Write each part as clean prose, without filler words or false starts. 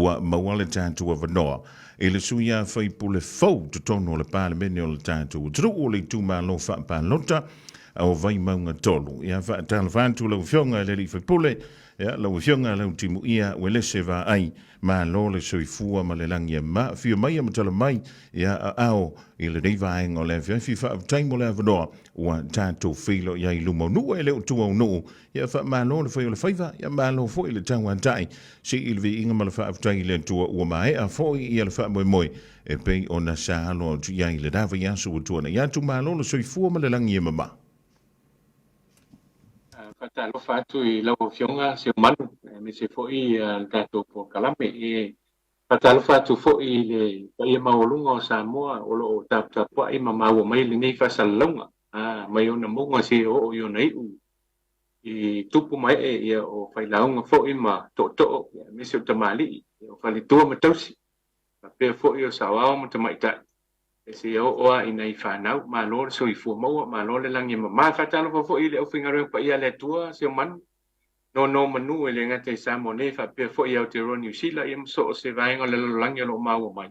Ua maua le tatou avanoa i le sui usufono fou totonu o le Palemene o le tatou atunuu o le itumalo faapalota o Vaimauga 3. Ia faatalofa atu lau Afioga i le alii faipule, ia lau Afioga Lautimuia Uelese Vaai, malo le soifua ma le lagi e mama. Afio mai ma tala mai, ia aao i lenei vaega o le afiafi. Faafetai mo le avanoa ua tatou feiloai ai i luma o nuu e le o tua o nuu. Ia faamalo le fai o le faiva, ia malo foi le tauatai. Sii le viiga ma le faafetai i le Atua ua maea foi ia le faamoemoe e pei ona sa alo atu i ai i lena vaiaso ua tuanai atu. Malo le soifua ma le lagi e mama. Faatalofa atu i lau Afioga Seumanu aemaise foi le tatou polokalame. E faatalofa atu foi i le paia maualuga o Samoa o lo o taputapuai ma maua mai lenei faasalalauga mai ona mauga seia oo i ona iu i tupu ma ee ia o failauga foi ma tootoo aemaise o tamalii, o faletua ma tausi, faapea foi o saoao ma tamaitai, seia oo lava i nai fanau. Malo le soifua maua, malo le lagi e mama. E faatalofa foi i le aufaigaluega paia a le Atua, Seomanu, nonomanu e le gata i Samoa nei faapea foi i Aotearoa Niu Sila ia ma so o se vaega o le lalolagi o lo o maua mai,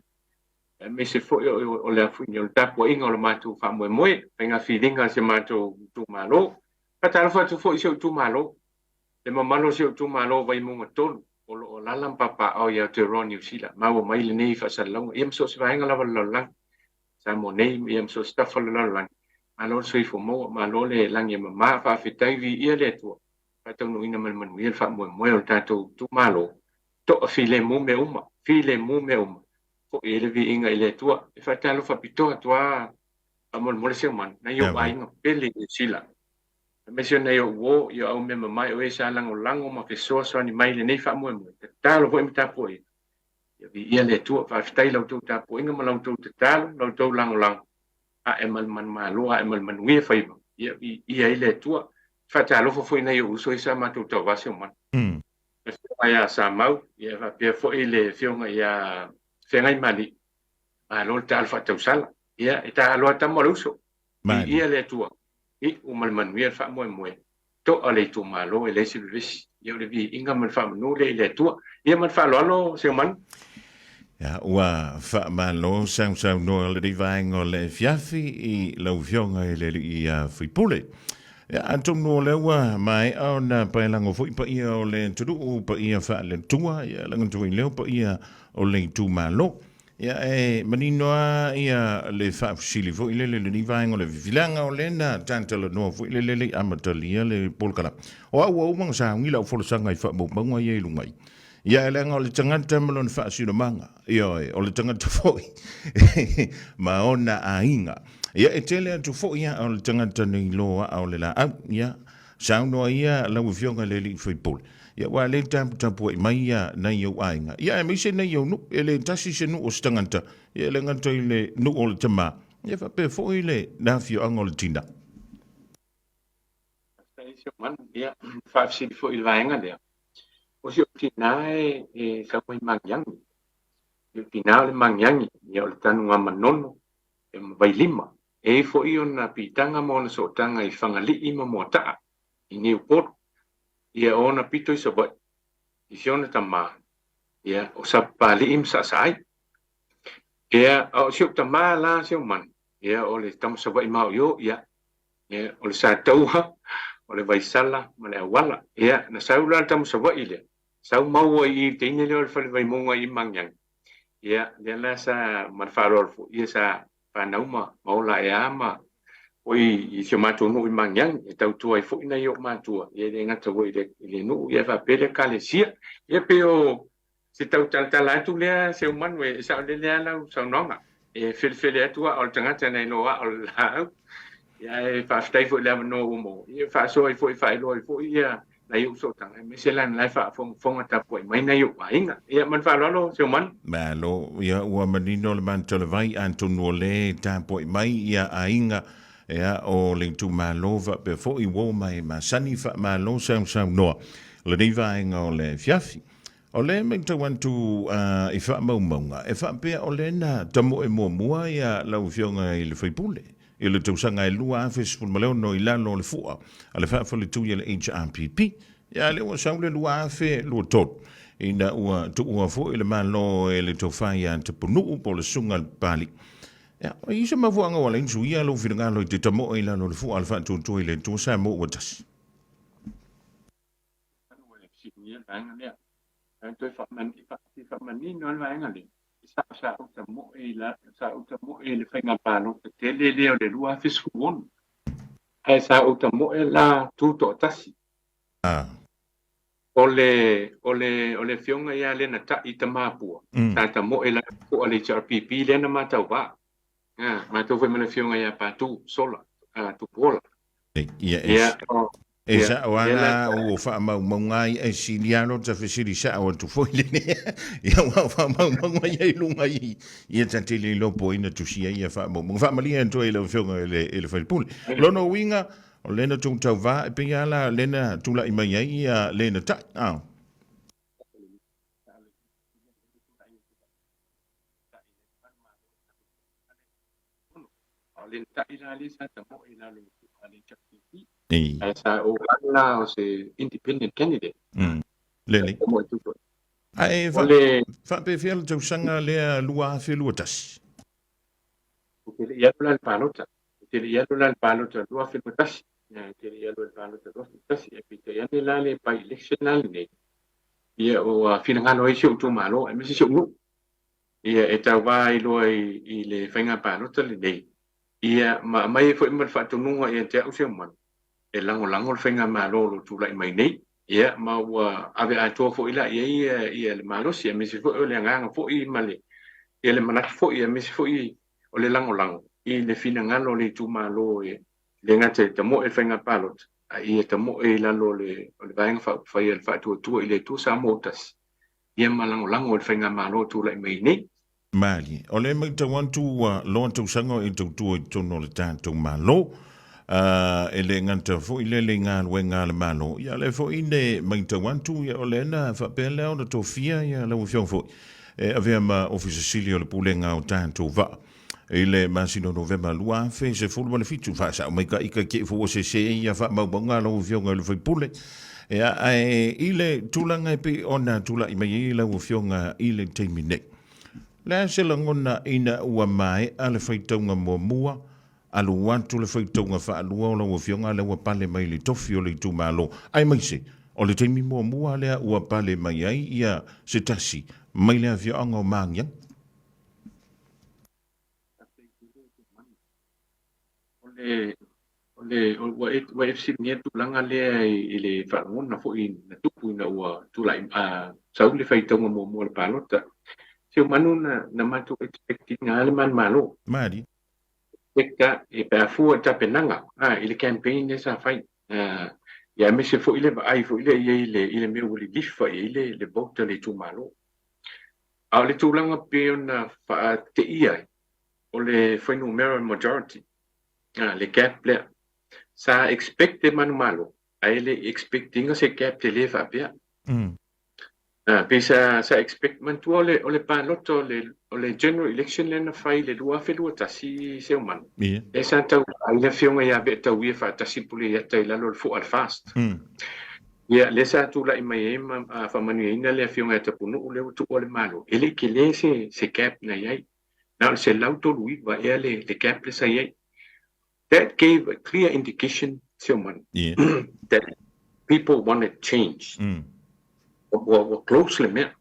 aemaise foi o le tapuaiga o le matou faamoemoe, faiga filiga a si o matou itumalo. Faatalofa atu foi i si ou itumalo, le mamalu o si ou itumalo o Vaimauga 3, o lo o alaala ma papaaao i Aotearoa Niu Sila, maua mai lenei faasalalauga, ia ma so o se vaega lava o le lalolagi, Samoa nei, ia ma so o se tafa o le lalolagi. Malo le soifua maua, malo le lagi e mama, faafetai, viia le Atua, faataunuuina ma le manuia le faamoemoe o le tatou itumalo, toafilemu mea uma, filemu mea uma, foi ai le viiga i le Atua. E faatalofa pitoa atu lava faamolemole Seumanu, nai ou aiga pele i Niu Sila, aemaise o nai ou uo, i o au mea mamae o e sa lagolago ma fesoasoani mai i lenei faamoemoe, tatalo foi ma tapuaiga, ia viia le Atua. Faafetai i la outou tapuaiga ma la outou tatalo, la outou lagolago, ae ma le manumalo, ae ma le manuia faiva, ia viia ai le Atua. Faatalofa foi i nai ou uso ia sa matou tauva Seumanu. Le afioga ia Samau, ia faapea foi le afioga ia Feagaimalii, malo le talo faatausala. Ia, e taalo lava tama o le uso. Viia le Atua, iu ma le manuia le faamoemoe, toa le itumalo e leai se vevesi. Ia o le viiga ma le faamanu lea i le Atua. Ia ma le faaaloalo Seumanu. Ia, ua faamalo sausaunoa lenei vaega o le afiafi i lau Afioga i le Alii Faipule. Ia, atonu o lea ua maea ona paelago foi paia o le atunuu, paia faale-Atua, ia laga leo paia o le itumalo. Ia, e manino lava ia le faafesili foi lele i lenei vaega o le vivilaga, o lea na tatalanoa foi lele le i amatalia le polokalame. O au ua uma ona sauni lau folasaga i faamaumauga ia i luga i. Ia, leaga o le tagata ma lona faasinomaga, ioe, o le tagata foi ma ona aiga. Ia, e tele atu foi aa o le tagata nei loa aa o le laau. Ia, saunoa ia lau Afioga i le alii faipule. Ia, aua le taputapuai mai ia nai ou aiga, ia aemaise nai ou nuu, e le tasi se nuu o se tagata, ia e le gata i le nuu o le tama, ia faapea foi le afioaga o le tina. Faafetai si ou manu, ia faafesili foi i le vaega lea. O si ou tina e sau mai Magiagi. Si ou tina o le Magiagi, ia o le tanuga Manono e ma Vailima. E i ai foi ona piitaga ma ona sootaga i Fagalii ma Moataa i Niupolu. Ia o ona pito i Savaii, i si ona tama, ia o Sapapalii ma Saasaai. Ia a o si ou tama la si ou manu, ia o le tama Savaii maoio, ia, ia o le Sataua, o le Vaisala ma le Auala. Ia na sau la le tama Savaii lea, sau maua i i le teine lea o le fale Vaimauga i Magiagi. Ia lea la sa ma le faaaloalo foi, ia sa fanau ma ola ae a ma foi i si o matou nuu i Magiagi e tautua ai foi nai ou matua, ia e le gata foi i le nuu ia faapea le ekalesia. Ia pei o se tau talatala atu lea Seumanu e saolele lava lau saunoaga e felefele atu aa o le tagata nai lo aa o le laau. Ia ae faafetai foi i le avanoa ua maua ia e faasoa ai foi e faailoa ai foi ia nai ou sootaga aemaise la la e faafogafoga tapuai mai nai ou aiga. Ia ma le faaaloalo Seumanu. Malo, ia ua manino le Manatalevai atonu o lea e tapuai mai ia aiga ia o le itumalo faapea foi uo mai masani faamalo sausaunoa lenei vaega o le afiafi. O lea e matau atu i faamaumauga e faapea o lea na tamoe muamua ia lau Afioga i le sui usufono i le tausaga e 2016 i lalo o le fua a le faafaletui a le HRPP. Ia lea ua sau le 2023. ina ua tuua foi le Malo e le Tofa ia Tapunuu po o le Susuga i le Papalii. Ia, o i se mafuaaga ua ala ai ona suia lou finagalo i te tamoe i lalo o le fua a le Faatuatua i le Atua Samoa ua tasi? Faamanino le vaega lea, sa ou tamoe i le faiga palota tele lea o le 2016, ae sa ou tamoe la tutoatasi. O le o le o le afioga ia Lenatai Tamapua, sa tamoe la fua le HRPP lea na matau va. Matou foi ma le afioga ia Patu Sola, Tupuola. Ia, e sao lava la ua faamaumauga ai e sili lava lota fesili sao atu foi lenei. Ia ua faamaumauga ia i luga i ia ta te le iloa po o ai na tusia ia faamaumauga. Faamalie atu ai i lau Afioga i le sui usufono. O lona uiga, o lea na tou tauva, e pei lava la lea na tulai mai ai ia Lenatai. O Lenatai la lea sa tamoe i lalo o le HRPP. Ae sa ou alu la o se independent candidate. Lelei. Ae faapefea le tausaga lea 2021? Ou te le i alu la i le palota. Ou te le i alu la i le palota 2021. Ou te le i alu i le palota 2021. Ae peitai ane la le by-election la lenei, ia ua finagalo ai si ou itumalo aemaise si ou nuu. Ia e tauva ai loa i le faiga palota lenei, ia ma aumai ai foi ma le faatonuga ia te au Seumanu, e lagolago le faigamalo o lo o tulai mai nei, ia ma ua ave atoa foi la i ai ia le malosi aemaise foi o le agaga foi ma le ia le manatu foi aemaise foi o le lagolago i le finagalo o le itumalo e le gata e tamoe i le faiga palota, a ia tamoe i lalo o le Vaega Faaupufai a le Faatuatua i le Atua Samoa Tasi, ia ma lagolago i le faigamalo o tulai mai nei. Malie. O lea e matau atu ua loa tausaga o e tautua i totonu o le tatou Malo. E le gata foi lea i galuega a le Malo, ia o lea foi e matau atu ia o lea na faapea lea ona tofia ia lau Afioga foi e avea ma Ofisa Sili o le Pulega o tatou Vaa i le masina o Novema 2017. Faasao mai ka ika ke fua se se ia faamaumauga a lau Afioga i le sui usufono. Ia, ae i le tulaga e pei ona tulai mai ai lau Afioga i le taimi nei, o le a se lagona ina ua maea le faitauga muamua, alu atu le faitauga faalua o lau Afioga lea ua pale mai le tofi o le itumalo, aemaise o le taimi muamua lea ua pale mai ai ia se tasi mai le afioaga o Magiagi? O le, o le, ua e, ua e fesiligia le tulaga lea i le faalogona foi na tupu ina ua tulai, sau le faitauga muamua o le palota. Seumanu na, na matou expect ina lava le manumalo. Mali. Expect e pe a fua i tapenaga, i le campaign lea sa fai. Ia aemaise foi le vaai foi lea i ai i le, i le mea ua lilifa i ai le, le vote a le itumalo. A o le tulaga pei ona faateia ai, o le fuainumera majority, le gap lea. Sa expect e manumalo, ae le i expect ina se gap tele faapea. Pei sa sa expect, manatua o le o le palota o le o le general election lea na fai i le 2021 Seumanu, lea sa tau ai le afioga ia Ve'atauia faatasi Puleiata i lalo o le fua a le FAST. Ia, lea sa tulai mai ai ma faamanuiaina le afioga ia Tapunuu lea ua tuua le Malo, e le i tele se se gap na i ai. Na o le 139 ea le le gap lea sa i ai. That gave a clear indication, Seumanu, that people wanted change. Ua ua close le mea.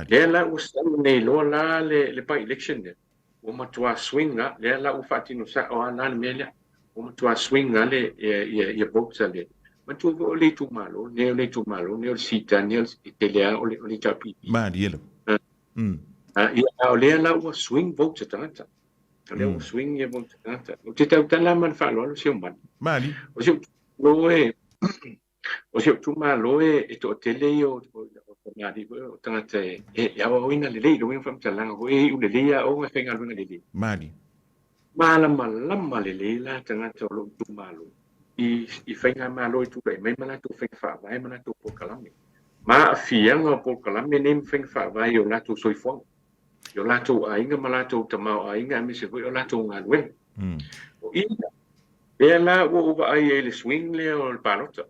Lea la ua sau nei loa la le le by-election lea, ua matua swing lava, lea la ua faatino sao lava la le mea lea. Ua matua swing lava le ia ia votes a le, manatua foi o le itumalo lenei o le itumalo lenei o le SITA lenei o le tele lava o le o le HRPP. Malie lava. Ia, a o lea la ua swing votes a tagata. O lea ua swing ia votes a tagata. Ou te tautala ma le faaaloalo Seumanu. Malie. O si ou itumalo e, o si ou itumalo e, e toatele ia o, o, o tamalii foi o tagata e, e aoaoina lelei i le uiga o faamatalaga foi e iu lelei aoga e faigaluega lelei. Malie. Malamalama lelei la tagata o lou itumalo i, i faigamalo e tulai mai ma latou faiga faavae ma latou polokalame. Ma aafiaga o polokalame nei ma faiga faavae i o latou soifuaga, i o latou aiga ma latou tamaoaiga aemaise foi o latou galuega. O i lea la ua ou vaai ai i le swing lea o le palota.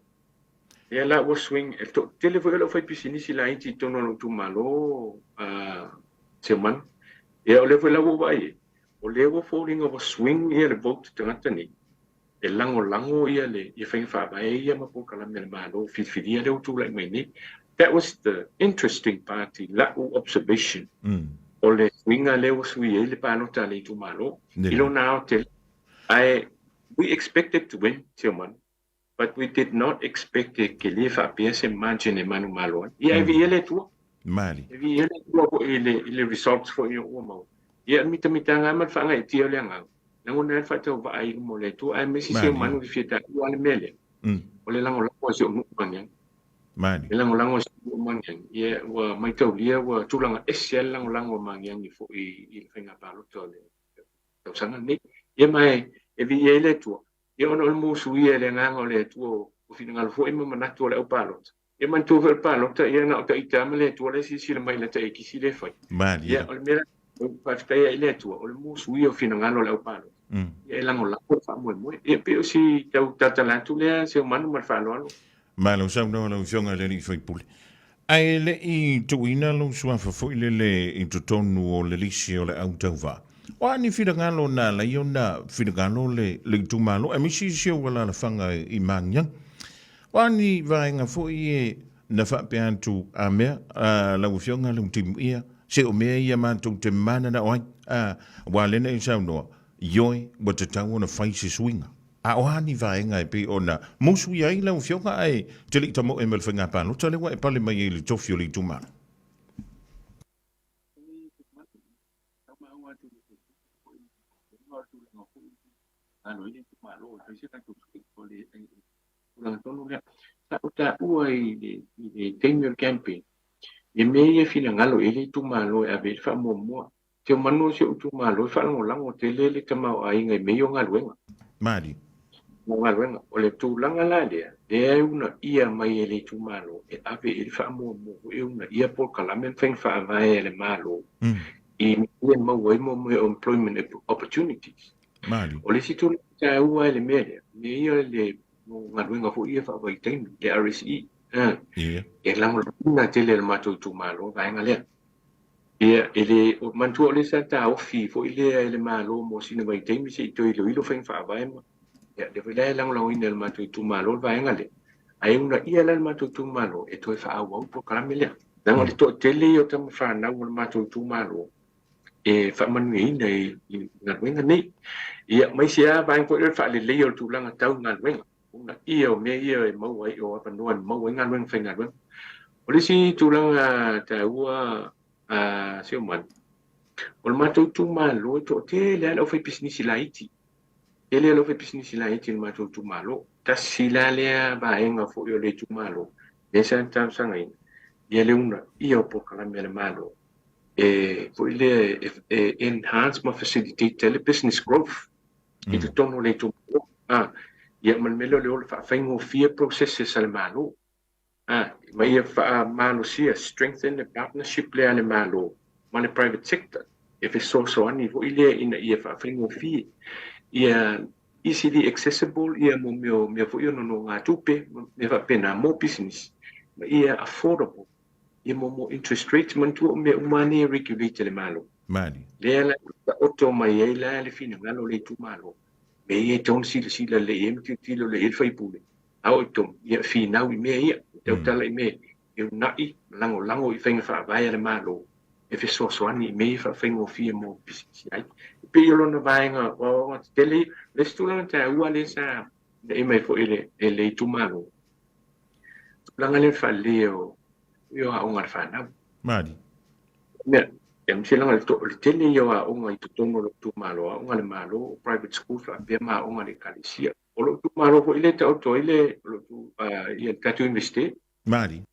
Lea la ua swing, e toatele foi o le aufaipisinisi laiti i totonu o lou itumalo, Seumanu. Ia o lea foi la ua ou vaai ai, o lea ua foliga ua swing ia le vote a tagata nei, e lagolago ia le ia faiga faavae ia ma polokalame a le Malo filifilia lea ua tulai mai nei. That was the interesting part i lau observation, o le suiga lea ua sui ai le palota a le itumalo i lona aotelega. Ae we expected to win, Seumanu. But we did not expect e kelia faapea se margin e manumalo ai. Ia e viia le Atua. Mali. E viia le Atua foi i le, i le results foi ua maua. Ia mitamitaga ai ma le faagaeetia o le agaga. Lagona ai le faatauvaa i luma o le Atua aemaise si ou manu i fia taua le mea lea. O le lagolago a si ou nuu Magiagi. Mali. Le lagolago a si ou nuu Magiagi. Ia ua maitaulia ua tulaga ese lava le lagolago a Magiagi foi i le faiga palota o le tausaga lenei. Ia ma e viia ai le Atua. Ia ona o le musuia e le Agaga o le Atua o finagalo foi ma manatu o le au palota. Ia manatua foi o le palota, ia na o ita lava ma le Atua la e silasila mai i lata ekisi lea e fai. Malie. Ia o le mea la e faafetai ai i le Atua, o le musuia o finagalo o le au palota, ia e lagolago le faamoemoe. Ia pei o si tau talatala atu lea Seumanu ma le faaaloalo. Malo saunoa lau Afioga i le Alii Faipule. Ae le i tuuina lou suafa foi lele i totonu o le lisi o le au tauva. O a ni finagalo na ala ai ona finagalo le itumalo aemaise si ou alaalafaga i Magiagi? O a ni vaega foi e na faapea atu a mea lau Afioga Leutimuia, se o mea ia matou te mananao ai, aua lea na e saunoa, ioe, ua tatau ona fai se suiga. A o a ni vaega e pei ona musuia ai lau Afioga ae te le i tamoe ma le faiga palota lea ua e pale mai ai i le tofi o le itumalo? Sa ou taua i le taimi o le campaign, i mea ia e finagalo i ai le itumalo e ave i ai le faamuamua. Te manu o si ou itumalo e faalagolago tele le tamaoaiga i mea ia o galuega. Mali. O galuega. O le tulaga la lea, lea e uunaia mai e le itumalo e ave i ai le faamuamua foi e uunaia polokalame ma faiga faavae a le Malo i mea e maua ai mea o employment opportunities. Mali. O le isi tulaga taua i le mea lea, mea ia o le galuega foi ia faavaitaimi, le RSE. E lagolagoina tele e le matou itumalo le vaega lea. Ia, e le, manatua o lea sa taofi foi lea e le Malo mo sina vaitaimi se i toe iloilo faiga faavae ma, ia, lea foi la e lagolagoina e le matou itumalo le vaega lea. Ae uunaia la le matou itumalo e toe faaauau le polokalame lea. Leaga o le toatele ia o tama fanau o le matou itumalo e faamanuiaina i galuega nei. Ia, ma isi lava vaega foi lea o le faaleleia o le tulaga tau galuega. Uunaia o mea ia e maua ai, o avanoa e maua ai galuega faigaluega. O le isi tulaga taua a Seumanu, o le matou itumalo e toatele lava le aufaipisinisi laiti. Tele le aufaipisinisi laiti i le matou itumalo. Tasi la lea vaega foi o le itumalo lea sa talosagaina ia le uunaia o polokalame a le Malo e foi lea e enhance ma facilitate ai le business growth i totonu o le itumalo. Ia ma le mea lea o le ola faafaigofie processes a le Malo. Ma ia faamalosia, strengthen le partnership lea a le Malo ma le private sector e fesoasoani foi lea ina ia faafaigofie ia easily accessible ia mo mea o mea foi o nonogatupe ma mea faapena mo pisinisi ma ia affordable ia mo interest rates. Manatua o mea uma lava nei e regulate e le Malo. Mali. Lea la e taoto mai ai la le finagalo o le itumalo, mea ia e tatau ona silasila lelei i ai ma tilotilo lelei i ai le faipule, a oo i totonu, ia finau i mea ia, tautala i mea e uunai ma lagolago i faiga faavae a le Malo e fesoasoani i mea ia faafaigofie mo pisinisi ai. E pei o lona vaega o aoaoga tetele ia. O le isi tulaga taua lea sa inaia mai foi e le itumalo, tulaga lea o le faaleleia o aoga a le fanau. Mali. Mea, e mse laga le tele ia o aoga i totonu o lou itumalo, aoga a le Malo, o private school faapea ma aoga a le Ekalesia. O lou itumalo foi lea e taoto ai le, ia le tatou Universite. Mali.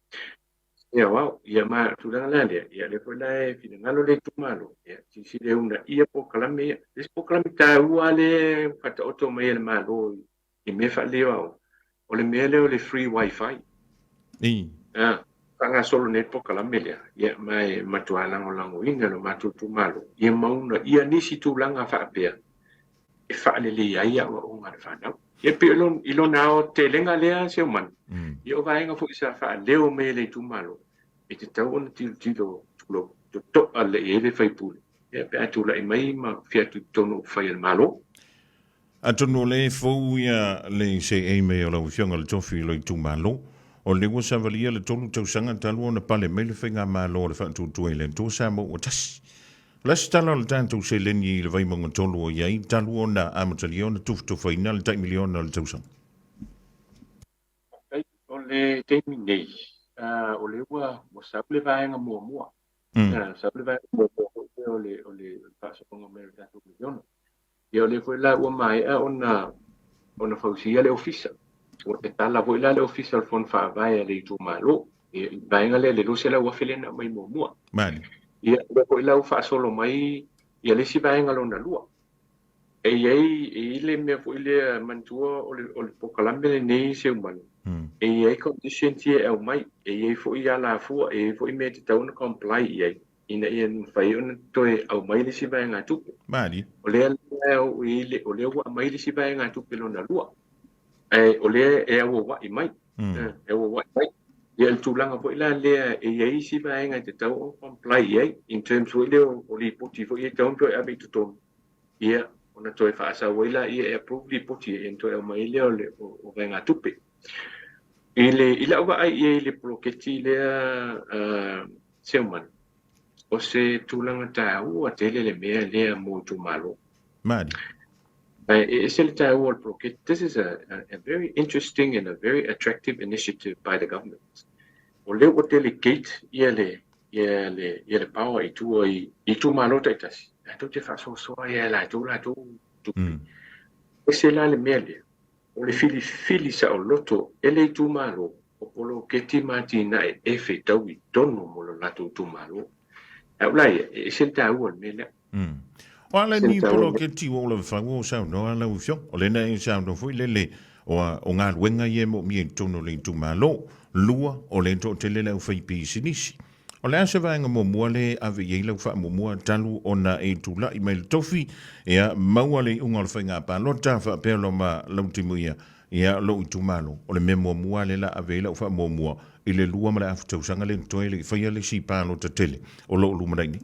Ia aoao, ia ma tulaga la lea, ia lea foi la e finagalo le itumalo, ia silasila e uunaia polokalame ia. Le isi polokalame taua lea e faataoto mai e le Malo i mea faalelei o aoga, o le mea lea o le free wifi. Faagasolo nei le polokalame lea, ia ma e matua lagolagoina lo matou itumalo, ia ma uunaia nisi tulaga faapea e faaleleia ai aoaoga a le fanau. Ia pei i lona aotelega lea Seumanu, ia o vaega foi sa faaleo mai e le itumalo, e tatau ona tilotilo totoa lelei i ai le sui usufono, ia pe a tulai mai ma fia atu i totonu o upufai a le Malo. Atonu o lea e fou ia le seei mai o lau Afioga i le tofi i lou itumalo, o lea ua savalia le 3 tausaga talu ona pale mai le Faigamalo a le Faatuatua i le Atua Samoa ua tasi. O le isi tala o le tatou seleni i le Vaimauga 3 o i ai talu ona amatalia ona tufatufaina le tai miliona o le tausaga. Faafetai. O le taimi nei, o lea ua sau le vaega muamua. Sau le vaega muamua foi lea o le, o le faasologa mai o le tatou miliona. Ia o lea foi la ua maea ona fausia le ofisa. Ua tatala foi la le ofisa o le Fono Faavae a le itumalo. Ia, i le vaega lea, le $200,000 lea na aumai muamua. Mali. Ia, o lea foi la ua faasolo mai ia le isi vaega lona lua. E i ai, e i ai le mea foi lea, manatua o le polokalame lenei Seumanu, e i ai conditions ia e aumai, e i ai foi alafua, e i ai foi mea e tatau ona comply i ai, ina ia mafai ona toe aumai le isi vaegatupe. Mali. O lea la o i o lea ua aumai le isi vaegatupe lona lua. Ae o lea e auauai mai. E auauai mai. Ia le tulaga foi la lea e i ai isi vaega e tatau ona comply i ai in terms foi lea o lipoti foi e tatau ona toe ave i totonu. Ia ona toe faasau ai la ia e approve lipoti ia ona toe aumai ai lea o le o vaegatupe. I le i lau vaai i ai i le poloketi lea Seumanu, o se tulaga taua tele le mea lea mo itumalo. Mali. E ese le taua o le poloketi. This is a very interesting and a very attractive initiative by the government. O lea ua delegate ia le ia le ia le power i tua i itumalo taitasi. Latou te faasoasoa ia e latou latou tupe. Ese la le mea lea, o le filifili saoloto e le itumalo o poloketi ma atinae e fetaui i totonu mo lo latou itumalo. Ae o la ia, e ese le taua o le mea lea. O a le ni poloketi ua ola fau o saunoa lau Afioga. O lena e saunoa foi lele o galuega ia e moomia i totonu o le itumalo. Lua, o le toatele le aufaipisinisi. O le a se vaega muamua lea e ave i ai lau faamuamua talu ona e tulai mai le tofi, ia maua le iuga o le faiga palota faapea loa ma lau timuia, ia lou itumalo. O le mea muamua lea la ave i ai lau faamuamua i le 2 ma le afa tausaga lea totoe e le i faia le isi palota tele o lo o lumanai nei.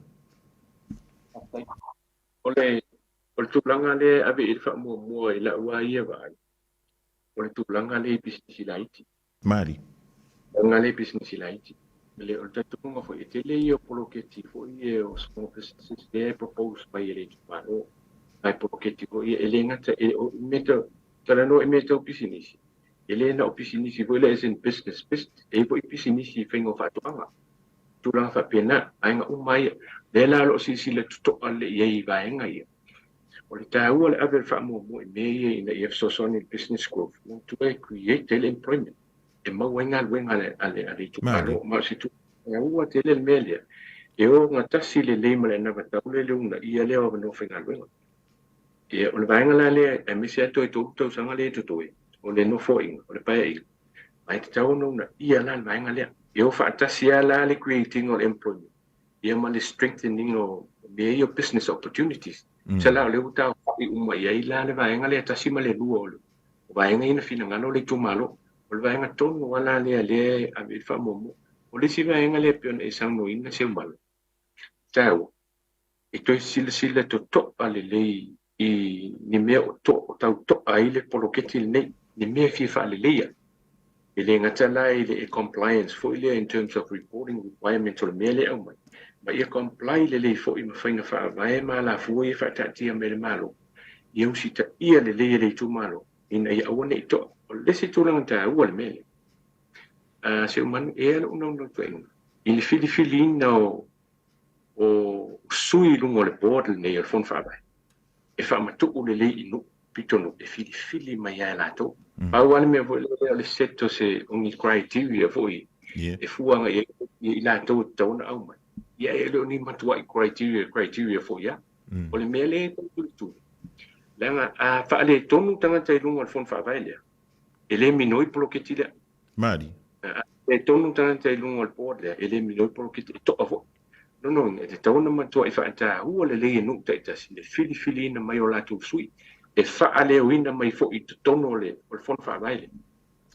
O le tulaga lea e ave i ai le faamuamua i lau lava ia vaai, o le tulaga lea i pisinisi laiti. Mali. Tulaga lea i pisinisi laiti. O le talitonuga foi, e tele ia o poloketi foi ia o small businesses lea e propose mai e le itumalo. Nai poloketi foi ia, e le gata, o mea tau, talanoa i mea tau pisinisi, e le na o pisinisi foi lea as in business, business, e i ai foi pisinisi i faiga o faatoaga. Tulaga faapena, vaega uma ia. Lea la o lo o silasila totoa lelei i ai i vaega ia. O le taua o le ave o le faamuamua i mea ia ina ia fesoasoani i le business growth, manatua e create ai le employment, e maua ai galuega a le itumalo. Ma o se tulaga taua tele le mea lea, e ogatasi lelei ma le anavatau lea i le uunaia lea o avanoa faigaluega. Ia, o le vaega la lea, aemaise lava toe 3 tausaga lea e totoe, o le nofoaiga, o le paeaiga, ma e tatau ona uunaia la le vaega lea. E o faatasi lava la le create ina o le employment, ia ma le strengthening o mea ia o business opportunities. Tusa la o lea ua taofai uma i ai la le vaega lea 1 ma le 2 o le vaega ia na finagalo le itumalo. O le vaega tonu lava la lea lea e ave i le faamuamua. O le isi vaega lea e pei ona e saunoaina Seumalo, taua, e toe silasila totoa lelei i ni mea o tau toa ai le poloketi lenei, ni mea e fia faaleleia. E le gata la i le compliance foi lea in terms of reporting requirements o le mea lea e aumai, ma ia comply lelei foi ma faiga faavae ma alafua ia faataatia mai e le Malo, ia usitaia lelei e le itumalo ina ia aua ne i toa. O le isi tulaga taua le mea lea, Seumanu, e i ai lou naunautaiga i le filifiliina o sui i luga o le board lenei o le Fono Faavae e faamatuu lelei i nuu pitonuu e filifili mai ai latou. Pau lava le mea foi lea o le set o se o ni criteria foi e fua agai i ai i latou e tatau ona aumai. Ia e le o ni matuai criteria foi ia. O le mea lea e tau tulituli, leaga a faaletonu tagata i luga o le Fono Faavae lea, e le minoi poloketi lea. Mali. A faaletonu tagata i luga o le board lea, e le minoi poloketi, e toa foi. Lona uiga, e tatau ona matuai faataua lelei e nuu taitasi le filifiliina mai o latou sui. e faaleoina mai foi i totonu o le o le Fono Faavae lea,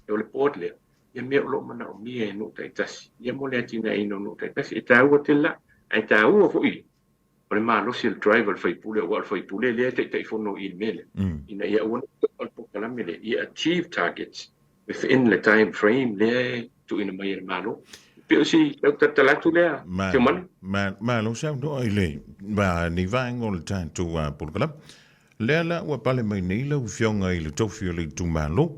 o le board lea, ia mea o lo o manaomia e nuu taitasi, ia mo le atinaeina o nuu taitasi. E taua tele la, ae taua foi o le malosi o le drive a le sui usufono, aua o le sui usufono lea e Taitaifono i le mea lea, ina ia aua ne i to'a le polokalame lea, ia achieve targets within the time frame lea e tuuina mai e le Malo. E pei o si tau talatala atu lea, Seumanu. Malo saunoa i le ni vaega o le tatou polokalame. Lea la ua pale mai nei lau Afioga i le tofi o le itumalo.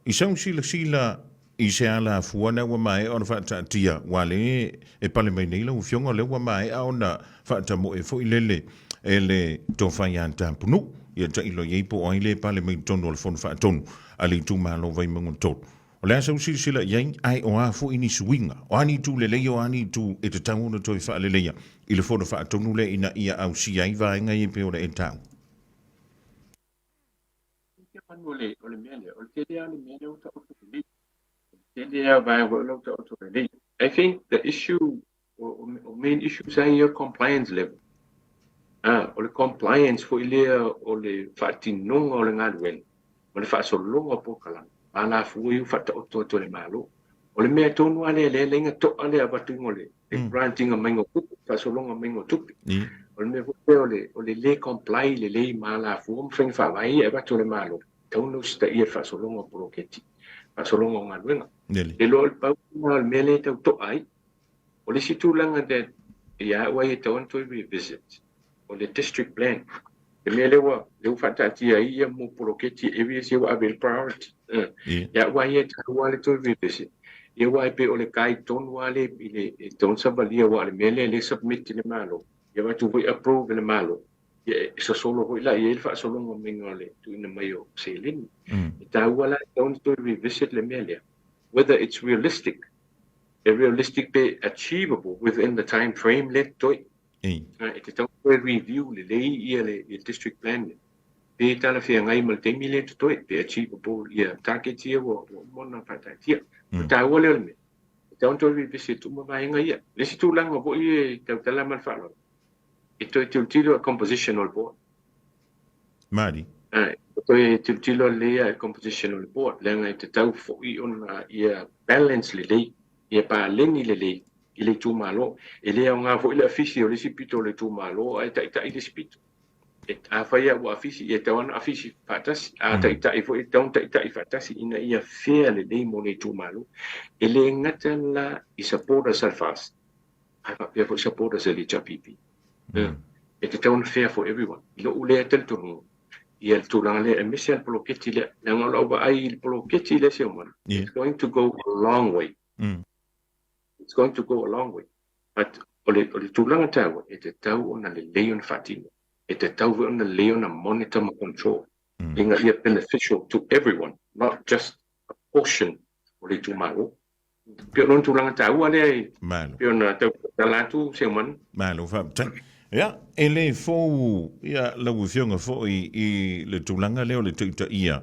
I sau silasila i se alafua lea ua maea ona faataatia, aua lea e pale mai nei lau Afioga, o lea ua maea ona faatamoe foi lele e le Tofa ia Tapunuu, ia tailo i ai po o ai lea e pale mai i totonu o le Fono Faatonu a le itumalo o Vaimauga 3. O le a sau silasila i ai, ae o a foi ni suiga, o a ni itu lelei, o a ni itu e tatau ona toe faaleleia i le Fono Faatonu lea ina ia ausia ai vaega ia e pei ona e taua. Te manu o le, o le mea lea, o le tele lava o le mea lea ua taoto lelei. O le tele lava o vaega foi lea ua taoto lelei. I think the issue, o, o, o main issues lava ia o le compliance level. Ah, o le compliance foi lea o le faatinoga o le galuega ma le faasologa o polokalame, ma alafua ia ua faataoto atu e le Malo. O le mea tonu lava lea, lea e laina to'a le avatuina o le, le grant ina maiga o tupe, faasologa maiga o tupe. O le mea foi lea o le, o le le comply lelei ma alafua ma faiga faavae ia e avatu e le Malo, tatau ona usitaia le faasologa o poloketi, faasologa o galuega. Le loa o le pau lena o le mea lea e tau to'a ai. O le isi tulaga that ia au ai e tatau ona toe revisit, o le district plan. Le mea lea ua, lea ua faataatia ai ia mo poloketi areas ia ua ave i le priority. Ia au ai e taua le toe revisit. Ia aua e pei o le guide tonu lava lea i le, e tatau ona savalia aua o le mea lea lea e submit i le Malo, ia avatu foi approve e le Malo, ia e sosolo foi la i ai le faasologa maiga o le tuuina mai o seleni. E taua la e tatau ona toe revisit le mea lea, whether it's realistic, e realistic pe achievable within the time frame lea totoe. E tatau ona toe review lelei ia le district plan lea, pe talafeagai ma le taimi lea totoe, pe achievable ia targets ia ua uma ona faataatia. O le taua lea o le mea, e tatau ona toe revisit uma vaega ia. Le isi tulaga foi e tautala ma le faaaloalo, e toe tilotilo i le composition o le board. Mali. E toe tilotilo lelei i le composition o le board, leaga e tatau foi ona ia balance lelei, ia paleni lelei i le itumalo. E le aoga foi le afisi o le isi pito o le itumalo ae taitai le isi pito. E, afai lava ua afisi, ia tatau lava ona afisi faatasi. A taitai foi, e tatau ona taitai faatasi ina ia fair lelei mo le itumalo. E le gata la i supporters a le FAST, ae faapea foi supporters a le HRPP. E tatau ona fair for everyone. I lou lea talitonuga, ia le tulaga lea, aemaise lava le poloketi lea. Leaga o lau vaai i le poloketi lea Seumanu, it's going to go a long way. It's going to go a long way. But o le, o le tulaga taua, e tatau ona lelei ona faatino. E tatau foi ona lelei ona monitor ma control. Ina ia beneficial to everyone, not just a portion o le itumalo. Pei o lona tulaga taua lea e Malo. pei ona tau tala atu Seumanu. Malo faafetai. Ia, e le fou ia lau Afioga foi i le tulaga lea o le taitaia.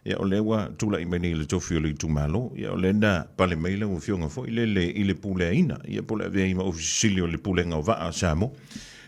Ia, o lea ua tulai mai nei le tofi o le itumalo. Ia, o lea na pale mai lau Afioga foi lele i le puleaina, ia po o le avea ai ma Ofisa Sili o le Pulega o Vaa a Samoa.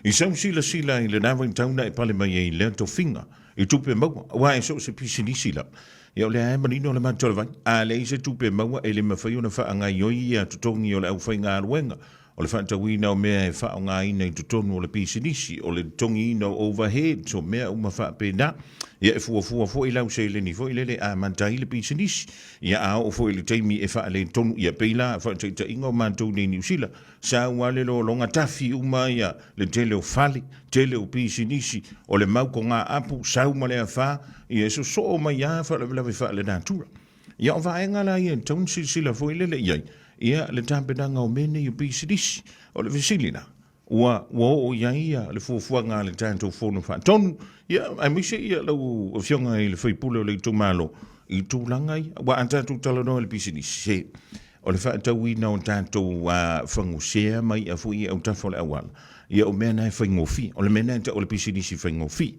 I sau silasila i lena vaitau na e pale mai ai i lea tofiga i tupe maua, aua e so o se pisinisi lava. Ia, o lea e manino le matou vai, a leai se tupe maua e le mafai ona faagaoioi ia totogi o le aufaigaluega, o le faatauina o mea e faaaogaina i totonu o le pisinisi, o le totogiina o overheads, o mea uma faapena. Ia, e fuafua foi lau seleni foi lele a amata ai le pisinisi. Ia, a oo foi i le taimi e faaletonu, ia pei la faataitaiga o matou nei i Niu Sila, Sau lava le lologa tafi uma ia le tele o fale, tele o pisinisi, o le mau koga apu, sau ma le afa, ia e sosoo mai lava faalavelave faalenatura. Ia o vaega la ia e tatau ona silasila foi lele i ai, ia le tapenaga o mea nei o pisinisi. O le fesili la, ua ua oo i ai ia le fuafuaga a le tatou Fono Faatonu, ia aemaise ia lau Afioga i le sui usufono o le itumalo i tulaga ia, aua a tatou talanoa i le pisinisi, se O le faatauina o tatou fagusea ma i'a foi i autafa o le auala, ia o mea na e faigofie. O le mea na e tau o le pisinisi faigofie.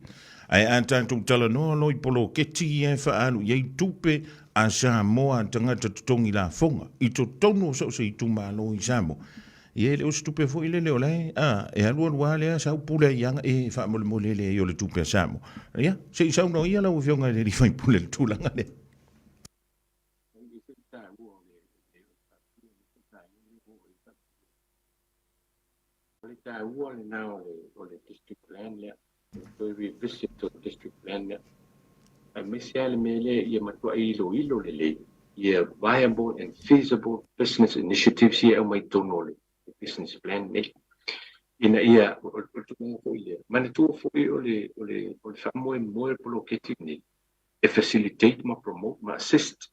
Ae a tatou talanoa loa i poloketi ia e faaalu i ai tupe a Samoa a tagata totogi lafoga i totonu o so o se itumalo i Samoa, Ia e le o se tupe foi lele o la e, a, e alualu lava lea sau pule ai aga e faamolemole le ai o le tupe a Samoa. Ia, se i saunoa ia lau Afioga i le alii faipule i le tulaga lea. O le taua lena o le district plan lea, o le toe revisit o le district plan lea. Aemaise lava le mea lea ia matuai iloilo lelei ia viable and feasible business initiatives ia e aumai i totonu o le business plan lenei. Ina ia, o le tulaga foi lea, manatua foi o le o le o le faamoemoe o le poloketi lenei e facilitate ma promote ma assist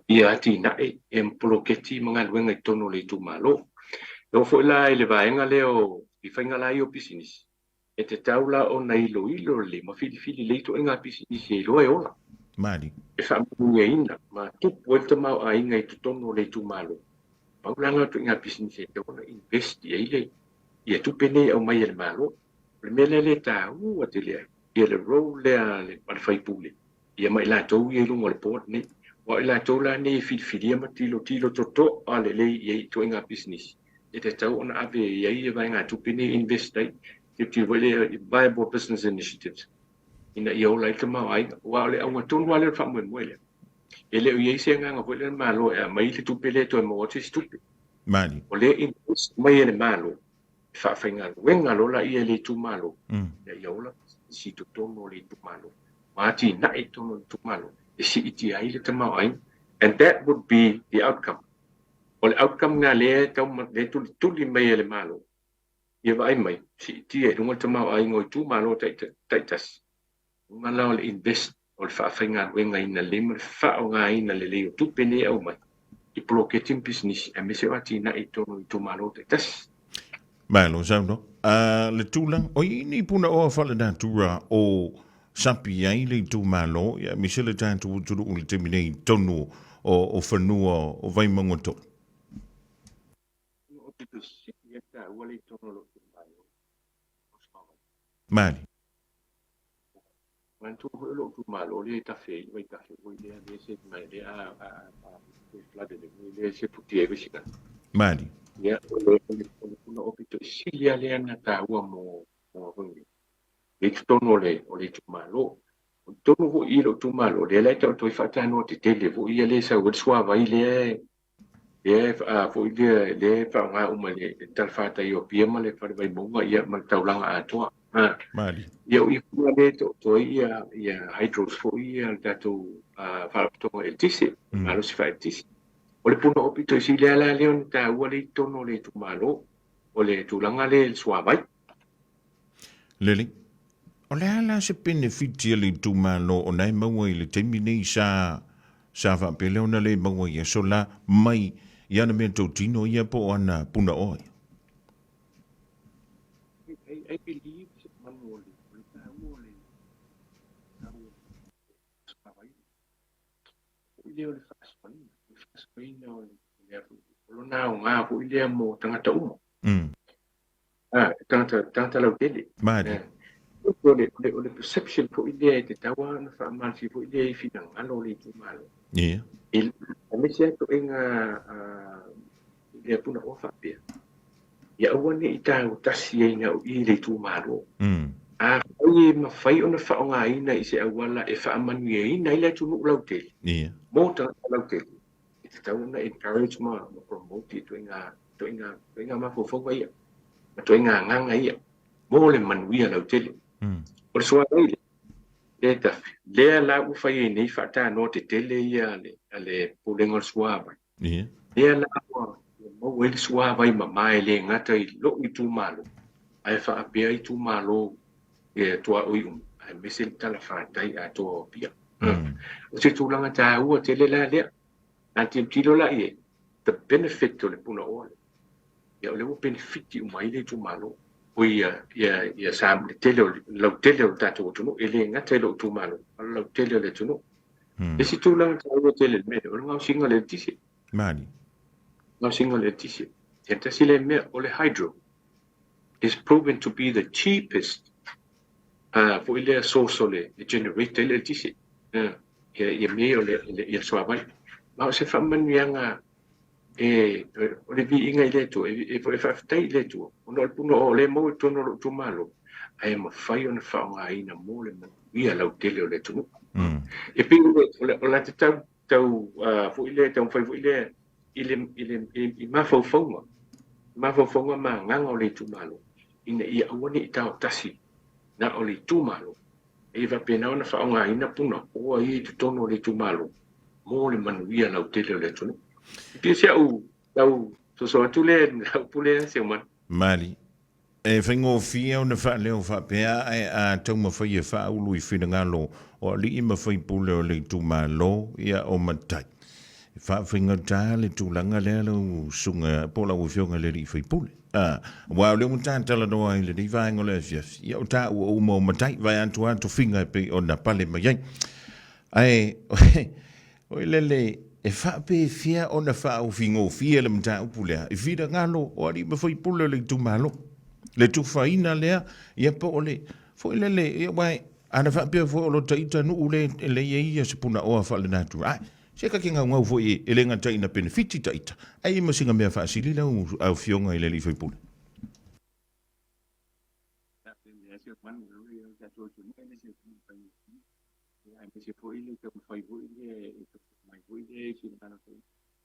ia atinae e poloketi ma galuega i totonu o le itumalo. E oo foi la i le vaega lea o i faiga la ia o pisinisi, e tatau la ona iloilo lelei ma filifili lelei ituaiga pisinisi e iloa e ola. Mali. E faamanuiaina ma tupu ai le tamaoaiga i totonu o le itumalo. Pau la lena o ituaiga pisinisi e tatau ona invest i ai le ia tupe nei e aumai e le Malo. O le mea lea lea e taua tele ai ia le role lea a le sui usufono ia ma i latou ia i luga o le board nei. Aua o i latou la nei e filifilia ma tilotilo totoa lelei i ai ituaiga pisinisi e tatau ona ave i ai ia vaegatupe nei e invest ai, tilotilo foi lea i viable business initiatives ina ia ola ai le tamaoaiga. Aua o le auga tonu lava lea o le faamoemoe lea. E le o i ai se agaga foi lea o le Malo e aumai le tupe lea e toe maua atu se isi tupe. Mali. O lea e invest mai e le Malo e faafaigaluega loa laia e le itumalo ina ia ola pisinisi i totonu o le itumalo. Ma atinae i totonu o le itumalo e siitia ai le tamaoaiga, and that would be the outcome. O le outcome lena lea e tau lea e tulituli mai e le Malo ia vaai mai, siitia i luga le tamaoaiga o itumalo taitasi, luga la o le invest o le faafaigaluegaina lelei ma le faaaogaina lelei o tupe nei e aumai i poloketi ma pisinisi aemaise o atinae i totonu o itumalo taitasi. Malo saunoa. A le tulaga, o i ni punaoa faalenatura o sapi ai le itumalo, ia aemaise le tatou atunuu i le taimi nei i totonu o fanua o Vaimauga 3. O te sili ai taua le i totonu o lou itumalo. Mali. Manatua foi o lou itumalo lea e tafe ai le vaitafe foi lea lea se mai lea a a a flooded ai lea se puti ai vesiga. Mali. Ia o le o le o le puna o pito sili lea lea na taua mo mo foi le totonu o le itumalo. O totonu foi i lou itumalo lea la e taoto ai faatanoa tetele foi ia lea e sau ai le suavai lea lea e foi lea lea e faaaoga uma i le talafatai o Apia ma le Fale Vaimauga ia ma le taulaga atoa. Mali. Ia o i fua lea e taoto ai ia ia hydros foi ia le tatou faalapotopotoga eletise, malosi faaeletise. O le puna o pito i sili lea la lea ona taua lea i totonu o le itumalo, o le tulaga lea i le suavai. Lelei. O le a la se penefiti a le itumalo o na e maua i le taimi nei sa sa faapea lea ona le maua i aso la mai i ana mea tautino ia po o ana punaoa ia? I, I believe se manu o le, o le taua o le taua o le suavai. Foi lea o le faasoaina, o le faasoaina o le, o lona aoga foi lea mo tagata uma. Ah, tagata, tagata lautele. Mali. Eh. O le, o le, o le perception foi lea e tatau lava ona faamalosi foi lea i finagalo o le itumalo. Ia. E, aemaise lava ituaiga lea punaoa faapea, ia aua ne i taua tasi ai na o i le itumalo. Afai e mafai ona faaaogaina i se auala e faamanuiaina ai le atunuu lautele, Ia. mo tagata lautele, e tatau ona encourage ma, ma promote ituaiga, ituaiga, ituaiga mafaufauga ia, ma ituaiga agaga ia, mo le manuia lautele. O le suavai lea, lea e tafe, lea la ua fai ai nei faatanoa tetele ia a le, a le Pulega o le Suavai. Ia. Lea la ua maua ai le suavai mama e le gata i lou itumalo, ae faapea itumalo e tuaoi uma, aemaise le talafatai atoa o Apia. O se tulaga taua tele la lea. A tilotilo la i ai, the benefit o le punaoa lea, ia o lea ua penefiti uma ai le itumalo. O ia, ia, ia sa, le tele o le lautele o le tatou atunuu, e le gata i lou itumalo, a o le lautele o le atunuu. Le isi tulaga taua tele i le mea lea, o le gaosiga o le eletise. Mali. Gaosiga o le eletise. E tasi lea mea, o le hydro is proven to be the cheapest foi lea source o le generate ai le eletise. Ia, ia mea o le, ia le suavai. Ma o se faamanuiaga E, o le viiga i le Atua, e, e faafetai i le Atua, ona o le punaoa o lea e maua i totonu o lou itumalo, ae mafai ona faaaogaina mo le manuia lautele o le atunuu. E pei o le, o le ata tau, tau foi lea, taumafai foi lea i le, i le, i mafaufauga, mafaufauga ma agaga o le itumalo, ina ia aua ne i taotasi na o le itumalo, e faapena ona faaaogaina punaoa ia i totonu o le itumalo mo le manuia lautele o le atunuu. E pei o si au tau soso atu lea i le upu lea Seumanu. Mali. E faigofie ona faaleo faapea ae a taumafai e faaulu i finagalo o alii ma faipule o le itumalo, ia o matai. E faafaigata le tulaga lea lau susuga po o lau afioga i le alii faipule. A, aua o lea ua ta talanoa i lenei vaega o le afiafi, ia o taua uma o matai, vaeatu lava tofiga e pei ona pale mai ai. Ae, oi lele, e faapefea ona faaufigofie le mataupu lea i finagalo o alii ma faipule o le itumalo? Le tufaina lea, ia po o le, foi lele, ia aua ana faapea foi o lo ta ita nuu le e i ai ia se punaoa faalenatura. Ae, se ta te gaugau foi e le gata ina penefiti ta ita, ae i ai ma sina mea faasili lau afioga i le alii faipule. Aemaise foi le taumafai foi lea e taumafai mai foi lea i finagalo foi.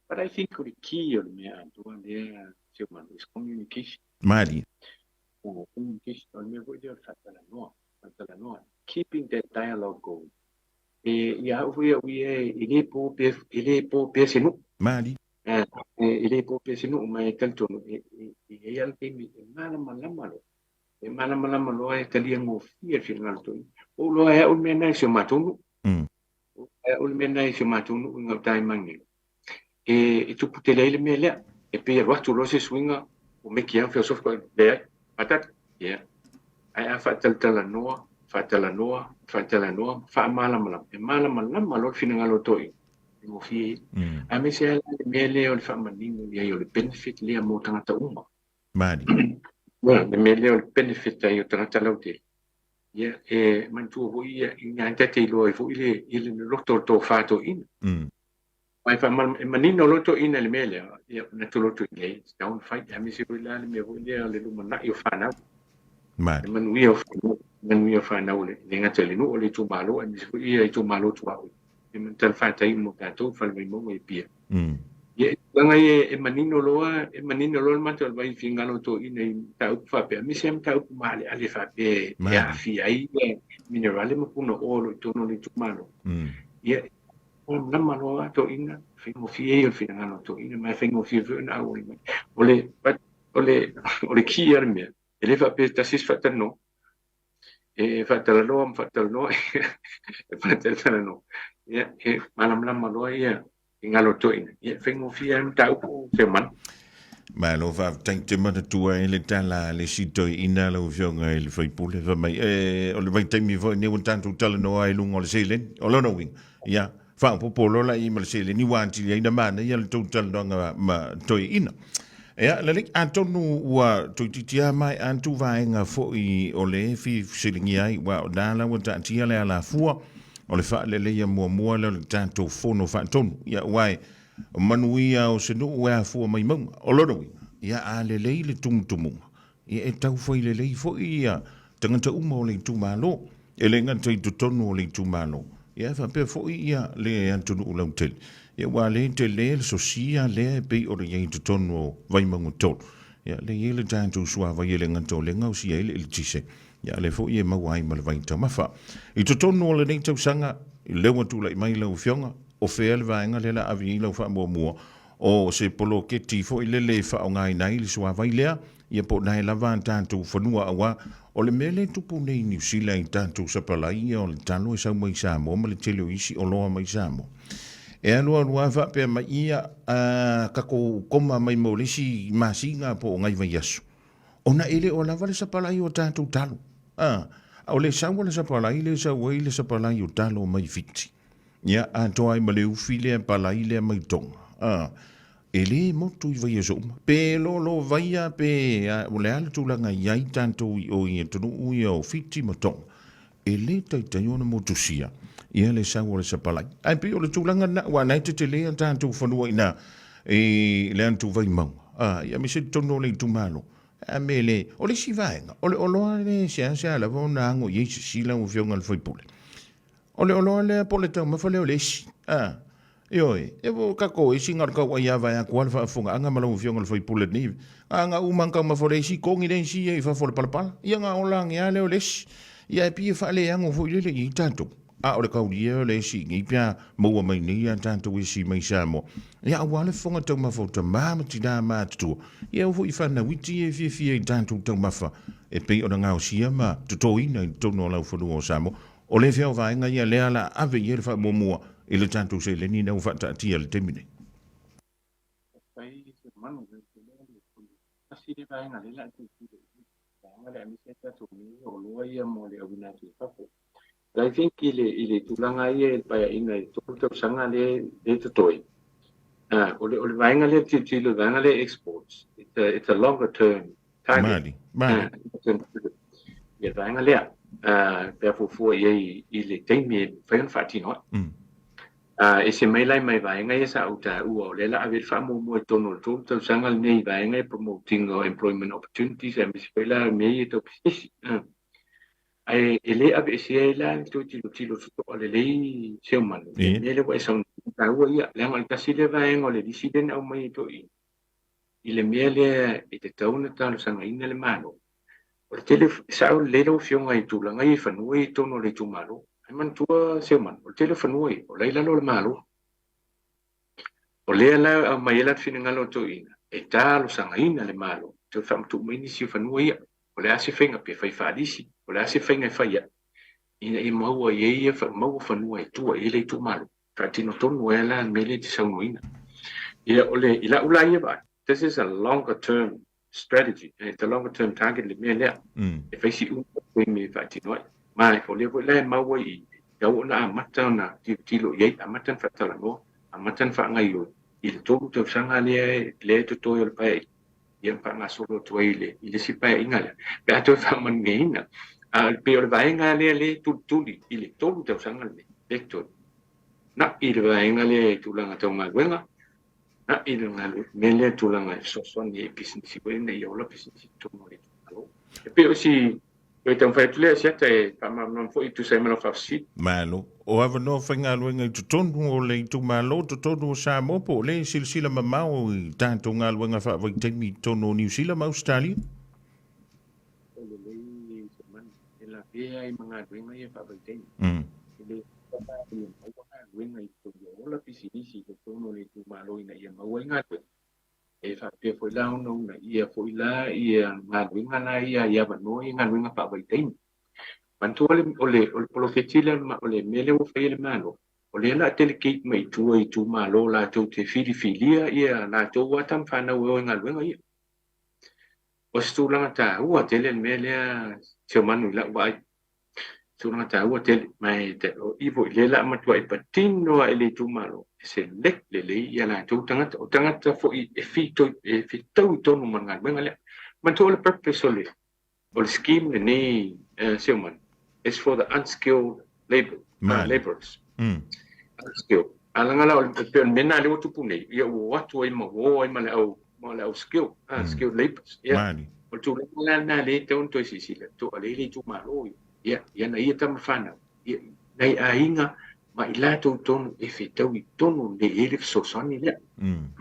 But I think o le key o le mea atoa lea Seumanu is communication. Malie. Oh, communication o le mea foi lea o le faatalanoa, faatalanoa. Keeping that dialogue going. E ia au foi au ia e le po pea, e le po pea se nuu. Malie. E le po pea se nuu ma e talitonu e i ai lava le taimi e malamalama loa. E malamalama loa e talia gofie le finagalo toeaina. Ua ou iloa e au le mea lena i si o matou nuu. Ua ou iloa e au le mea lena i si o matou nuu i gauta i Manino. E, e tupu tele ai le mea lea. E pei e alu atu loa se suiga, ua meki lava feosofi koe, leai, faatali. Ia. Ae a faatalatalanoa, faatalanoa, faatalanoa, faamalamalama, e malamalama loa le finagalo o toeaiina, e gofie ia. Aemaise lava la le mea lea o le faamanino i ai o le benefit lea mo tagata uma. Mali. Ia, le mea lea o le benefit ai o tagata lautele. Ia, e manatua foi ia, i ina ta te iloa ai foi le, i le loto o le tofa toeaina. Aua e faamalamalama, e manino loa toeaina i le mea lea, ia, manatu loa toeaina, e tatau ona fai. Aemaise foi la le mea foi lea o le lumanai o fanau. Mali. Le manuia o fanau, manuia o fanau e le gata i le nuu o le itumalo, aemaise foi ia itumalo tuaoi. E talafatai mo tatou i fale Vaimauga i Apia. Ia, e tulaga ia e manino loa, e manino loa le matou alu ai i finagalo o toeaiina i mataupu faapea, aemaise lava mataupu maaleale faapea e aafia ai minerale ma punaoa o lo o i totonu o le itumalo. Ia, e malamalama loa toeaiina, faigofie ia o le finagalo o toeaiina, ma e faigofie foi ona auai mai. O le, o le, o le key lava le mea, e le faapea e tasi se faatalanoa, e faatalanoa ma faatalanoa, e faatalatalanoa, ia, e malamalama loa ia i galo toeaina, ia, e faigofie lava le mataupu Seumanu. Malo faafetai te manatua ai le tala a le isi toeaina lau Afioga i le sui usufono fai mai, e, o le vaitaimi foi lenei ua tatou talanoa ai i luga o le seleni. O lona uiga, ia, faaopoopo loa la i ai ma le seleni ua atili ai ona manaia le tou talanoaga ma toeaina. Ia, lelei, atonu ua toeitiiti lava maea atu vaega foi o le fia fesiligia ai, aua o lena la ua taatia le alafua o le faaleleia muamua lea o le tatou Fono Faatonu. Ia, aua e manuia o se nuu e afua mai mauga. O lona uiga, ia a lelei le tumutumuga, ia e tau fai lelei foi ia tagata uma o le itumalo, e le gata i totonu o le itumalo, ia e faapea foi ia le atunuu lautele. Ia aua le tele le sosia lea e pei ona i ai i totonu o Vaimauga 3. Ia lea e i ai le tatou suavai e le gata o lea e gaosia ai le eletise, ia a lea foi e maua ai ma le vai taumafa. I totonu o lenei tausaga, lea ua tulai mai lau Afioga, o fea le vaega lea o le a ave i ai lau faamuamua, o se poloketi foi lele e faaaogaina ai le suavai lea, ia po o na e lava a tatou fanua aua o le mea lea e tupu nei i Niu Sila i tatou sapalai ia o le talo e sau mai Samoa ma le tele o isi oloa mai Samoa. E alualu lava faapea mai ia a tatou koma mai mo le isi masina po o nai vaiaso ona e le o lava le sapalai o tatou talo. A, o le sau o le sapalai lea e sau ai le sapalai o talo mai Fiti. Ia, atoa ai ma le ufi lea palai lea mai Tonga. A, e le motu i vaiaso uma. Pe lolovaia pe a, o le a le tulaga i ai tatou i o i atunuu ia o Fiti ma Tonga, e le taitai ona motusia ia le sau o le sapalai. Ae pei o le tulaga lena, aua o lena e tetele a tatou fanua i ina. i le atu Vaimauga, a, ia aemaise totonu o le itumalo. A me le, o le isi vaega, o le oloa le seasea lava ona ago i ai sisi lau Afioga i le sui usufono. O le oloa lea po o le taumafa lea o le esi. A, ioe, e o tatou esi na o le tau ai lava vaeatu lava le faafofogaaga ma lau Afioga i le sui usufono nei. A na uma ona taumafa o le esi, togi le isi ia i fafo o le palapala. Ia na ola ane lava lea o le esi. Ia e pei e faaleano foi lele i ai tatou. A o le taulia o le esi nei pe a maua mai nei a tatou esi mai Samoa. Ia aua le fofoga taumafa o tama ma tinā matutua. Ia oo foi i fanau iti ia e fiafia i tatou taumafa e pei ona gaosia ma totoina i totonu o laufanua o Samoa. O le fea o vaega ia lea la ave i ai le faamuamua i le tatou seleni lea ua faataatia i le taimi nei? Faafetai Seumanu, tasi le vaega lea la tilotilo i ai, vaega lea aemaise a tatou mea ia oloa ia mo le auina atu i fafo. But I think i le, i le tulaga ia i le paeaiga i le 3 tausaga lea, lea totoe, o le, o le vaega lea tilotilo i le vaega lea exports, it's a, it's a longer term target. Mali, mali. Ia le vaega lea, pe a fuafua i ai i le taimi e mafai ona faatino ai. E ese mai la mai vaega ia sa ou taua, o lea la ave le faamuamua i totonu o le 3 tausaga lenei i vaega ia promoting o employment opportunities aemaise foi la mea ia tau pisinisi. Ae e le aveesea ai la le toe tilotilo totoa lelei Seumanu i le mea lea ua e saunoa taua ia, leaga o le tasi lea vaega o le lisi lea na aumai e toeaiina i le mea lea e tatau ona talosagaina le Malo. O le tele, e sao lelei lau Afioga i tulaga ia i fanua ia i totonu o le itumalo. Ae manatua Seumanu, o le tele o fanua ia, o la e i lalo o le Malo. O lea la e aumai ai la le finagalo o toeaiina e talosagaina le Malo e toe faamatuu mai nisi o fanua ia. O le a se faiga pe fai faalisi, o le a se faiga e fai ai ina ia maua i ai ia maua fanua e tua i ai le itumalo. Faatino tonu ai la le mea lea e te saunoaina. Ia o le, i lau la ia vaai, this is a longer term strategy, it's a longer term target le mea lea. E fai si umi o taimi e faatino ai. Ma o lea foi la e maua i i, tatau ona amata ona tilotilo i ai, amata ona faatalanoa, amata ona faagaoioi i le 3 tausaga lea lea e totoe o le paeaiga, ia ma faagasolo atu ai i le i le isi paeaiga lea, pe a toe faamanuiaina. A e pei o le vaega lea lea e tulituli i le 3 tausaga lenei, lea e totoe, na'i le vaega lea i tulaga tau galuega, na'i le mea lea tulaga e fesoasoani ai i pisinisi foi ina ia ola pisinisi i totonu o le itumalo. E pei o si toe taumafai atu lea Asiata e faamalamalama foi e tusa ai ma lau faafesili. Malo. O avanoa faigaluega i totonu o le itumalo, totonu o Samoa po o le silasila mamao i tatou galuega faavaitaimi i totonu o Niu Sila ma Ausetalia? O lelei Semanu, e lavea ai ma galuega ia faavaitaimi. E le lava ia maua galuega i totonu, ia ola pisinisi i totonu o le itumalo ina ia maua ai galuega. E faapea foi la ona uunaia foi la ia galuega la ia i avanoa ia galuega faavaitaimi. Manatua le, o le, o le poloketi lea, o le mea lea ua fai e le Malo, o lea o le a delegate mai i tua i itumalo latou te filifilia ia latou lava tama fanau e o i galuega ia. O se tulaga taua tele le mea lea Seumanu i lau vaai. Tulaga taua tele, ma e o i foi lea la matuai patino lava i le itumalo e select lelei ia latou tagata. O tagata foi e fitoi, e fetau i tonu ma le galuega lea. Manatua o le purpose o le o le scheme lenei Seumanu is for the unskilled labor, laborers. Unskilled. A laga la o le pei o le mea lena lea ua tupu nei, ia ua o atu ai ma ua o ai ma le au ma le au skill, skilled laborers. Ia, o le tulaga la lena lea e tatau ona toe silasila, toalei le itumalo ia, ia, ia na ia tama fanau, ia, nai aiga ma i latou tonu e fetau i tonu lelei ai le fesoasoani lea.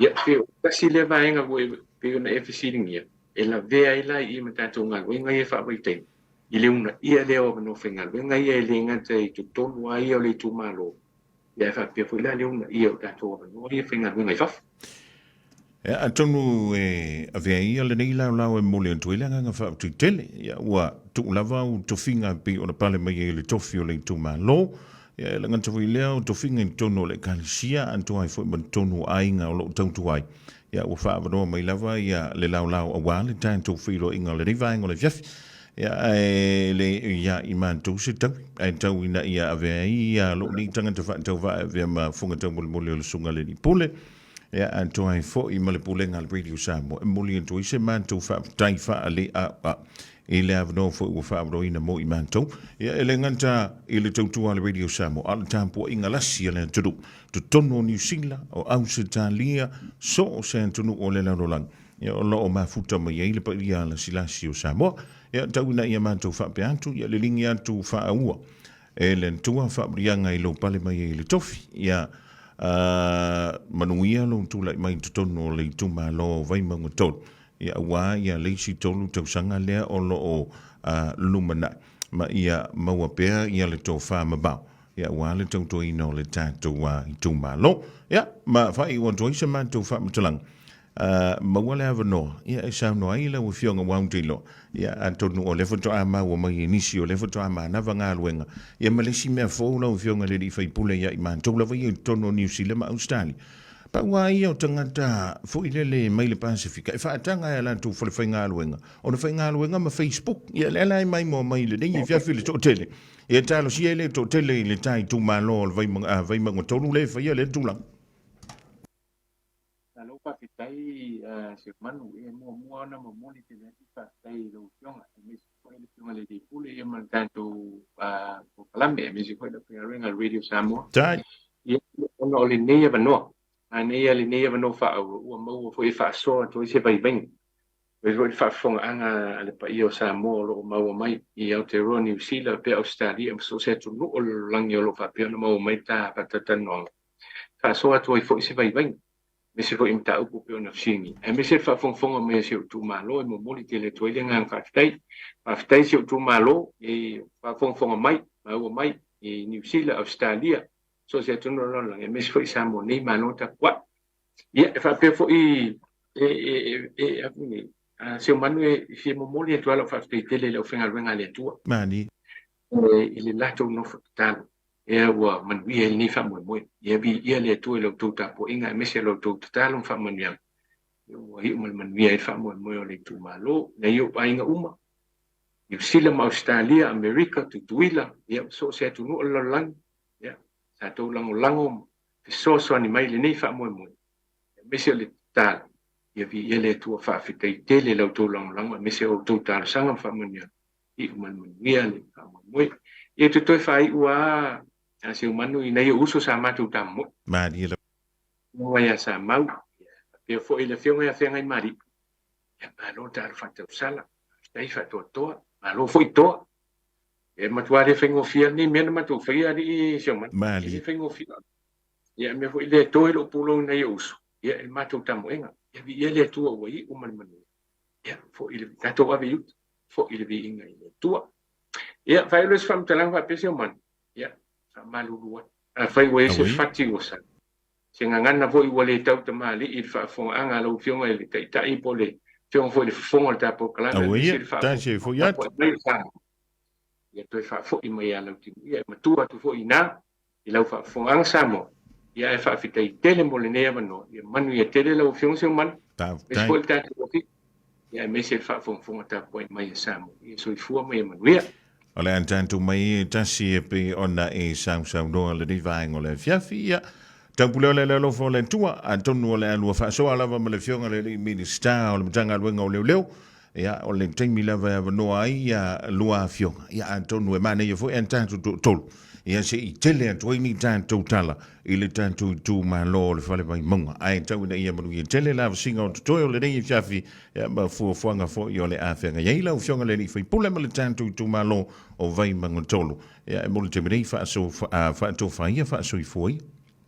Ia, pei o tasi lea vaega foi pei ona e fesiligia, e lavea ai la i i ma tatou galuega ia faavaitaimi, i le uunaia lea o avanoa faigaluega ia e le gata i totonu lava ia o le itumalo, ia ae faapea foi la le uunaia o tatou avanoa ia faigaluega i fafo. Ia, atonu e avea ia lenei laolao e momoli atu ai le agaga faafetai tele, ia ua tuu lava au tofiga e pei ona pale mai ai le tofi o le itumalo, ia e le gata foi i lea o tofiga i totonu o le Ekalesia, atoa ai foi ma totonu o aiga o lo o tautua ai. Ia ua faaavanoa mai lava ia le laolao aua le tatou feiloaiga o lenei vaega o le afiafi. Ia ae le ia i matou se taui, ae tau ina ia avea ai ia lou nei tagata faatauvaa e avea ma fofoga taumolimoli o le Susuga i le Alii Pule. Ia atoa ai foi ma le Pulega a le Radio Samoa e momoli atu ai se matou faafetai faaleaoa. i le avanoa foi ua faaavanoaina mo i matou, ia e le gata i le tautua a le Radio Samoa, a o le tapuaiga lasi a le atunuu, totonu o Niu Sila, o Ausetalia, so o se atunuu o le lalolagi, ia o lo o mafuta mai ai le paia lasilasi o Samoa. Ia tau ina ia matou faapea atu, ia liligi atu faaua e le Atua faamaliaga i lou pale mai ai i le tofi, ia manuia lou tulai mai i totonu o le itumalo o Vaimauga 3, ia aua ia le isi 3 tausaga lea o lo o lumanai, ma ia maua pea ia le tofa mamao, ia aua le tautuaina o le tatou itumalo. Ia, ma faaiu atu ai se matou faamatalaga, maua le avanoa ia e saunoa ai lau Afioga aua ou te iloa, ia atonu o lea faatoa maua mai e nisi o lea faatoa manava galuega, ia ma le isi mea fou lau Afioga i le alii faipule ia i matou lava ia i totonu o Niu Sila ma Ausetalia. Pau lava ia o tagata foi lele mai le Pasefika e faataga e a latou falefaigaluega ona faigaluega ma Facebook. Ia lea la e maimoa mai i lenei afiafi le toatele, ia talosia ai le toatele i le ta itumalo o le Vaimauga 3 lea e faia lea tulaga. Malo faafetai Seumanu, e muamua ona momoli tele atu le faafetai i lau Afioga aemaise foi le Afioga i le Alii Pule ia ma le tatou polokalame aemaise foi le aufaigaluega a le Radio Samoa. Ia, ona o lenei avanoa, manaia lenei avanoa faaauau ua maua foi e faasoa atu ai se vaivaiga, aemaise foi le faafofogaaga a le paia o Samoa o lo o maua mai i Aotearoa, Niu Sila pea Ausetalia ma so o se atunuu o le lalolagi o lo o faapea ona maua mai le ta faatalatalanoaga. Faasoa atu ai foi se vaivaiga, aemaise foi i mataupu e pei ona fesiligia, aemaise le faafogafoga mai a si ou itumalo e momoli tele atu ai le agaga faafetai. Faafetai i si ou itumalo i faafogafoga mai, maua mai i Niu Sila, Ausetalia, so o se atunuu o le lalolagi, aemaise foi i Samoa nei, malo tapuai. Ia, e faapea foi e, e, e, e, a, nei, a, Seumanu e fia momoli atu lava lau faafetai tele i le aufaigaluega a le Atua. Mani. E, i le latou nofo tatalo. Ea ua manuia ai lenei faamoemoe. Ia viia le Atua i la outou tapuaiga aemaise la outou tatalo ma faamanuiaga, ia ua iu ma le manuia ai le faamoemoe o le itumalo, nai ou aiga uma, Niu Sila ma Ausetalia, Amerika, Tutuila, ia ma so o se atunuu o le lalolagi, ia, sa outou lagolago ma fesoasoani mai i lenei faamoemoe, aemaise o le tatalo, ia viia le Atua faafetai tele i la outou lagolago aemaise o outou talosaga ma faamanuiaga. Iu ma le manuia le faamoemoe. Ia te toe faaiu a a Seumanu i nai ou uso sa matou tama moi. Malie lava. Afioga ia Samau, ia faapea foi le afioga ia Feagaimalii. Ia malo talo faatausala, faafetai faatoatoa, malo foi toa. E matua le faigofie lenei mea na matou faia alii Seumanu. Malie. E le faigofie. Ia mea foi lea e toe lou pulou i nai ou uso, ia i le matou tamoega. Ia viia le Atua ua iu ma le manuia. Ia foi le tatou ave i uta. Foi le viiga i le Atua. Ia, faaiu loa se faamatalaga faapea Seumanu, ia, faamalulu atu. Afai ua i ai se fati ua sala, se gagana foi ua le tautamalii i le faafofogaaga a lau Afioga i le Taitai po o le Afioga foi i le Fofoga o le ta polokalame, aemaise le faafofoga tapuai mai o Samoa, ia toe faafoi mai ia Lautimuia e matua atu foi i ina i lau faafofogaaga Samoa, ia ae faafetai tele mo lenei avanoa, ia manuia tele lau Afioga Seumanu, aemaise foi le tatou ofisa, ia aemaise le faafogafoga tapuai mai a Samoa, ia soifua ma ia manuia. O le a tatou mai e tasi e pei ona e sausaunoa lenei vaega o le afiafi, ia, taupule o le le alofa o le Atua, atonu o le a lua faasoa lava ma le Afioga i le Alii Minisita o le Matagaluega o Leoleo, Ia, o le taimi lava e avanoa ai ia lua afioga, ia atonu e manaia foi a tatou toatolu, ia se i tele atu ai ni tatou tala i le tatou itumalo o le Fale Vaimauga. Ae tau ina ia manuia tele le avasiga o totoe o lenei afiafi, ia ma fuafuaga foi o le a feagai ai lau Afioga i le Alii Faipule ma le tatou itumalo o Vaimauga 3. Ia, e mo le taimi nei, faatofa ia, faasoifua ia.